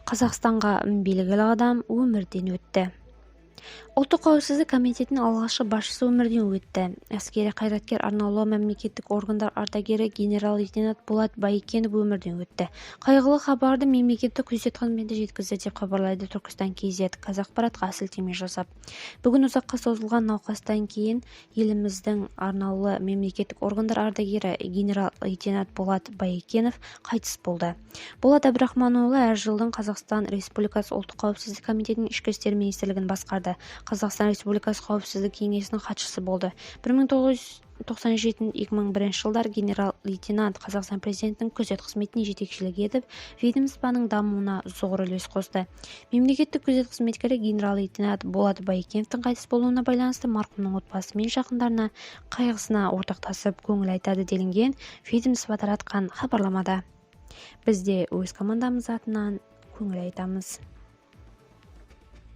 Қазақстанға белгілі адам өмірден өтті. Ұлттық қауіпсіздік комитетінің алғашқы басшысы өмірден өтті. Әскери қайраткер, арнаулы мемлекеттік органдар ардагері генерал-лейтенант Болат Байекенов өмірден өтті. Қайғылы хабарды мемлекеттік күзет қызметі жеткізді, деп хабарлайды Түркістан KZ Қазақпаратқа сілтеме жасап. Бүгін ұзаққа созылған науқастан кейін еліміздің арнаулы мемлекеттік органдар ардагері генерал-лейтенант Болат Байекенов қайтыс болды. Болат Әбдірахманұлы әр жылдан Қазақстан Республикасы Ұлттық қауіпсіздік комитетінің Ішкі істер министрлігін басқарды, Қазақстан Республикасы Қауіпсіздік кеңесінің хатшысы болды. 1997-2001 жылдары генерал-лейтенант Қазақстан президентінің күзет қызметіне жетекшілік етіп, ведомствоның дамуына зор үлес қосты. Мемлекеттік күзет қызметкері генерал-лейтенант Болат Байекеновтің қайтыс болуына байланысты марқұмның отбасы мен жақындарына қайғысына ортақтасып, көңіл айтады, делінген ведомство таратқан хабарламада. Біз де өз командамыз атынан көңіл айтамыз.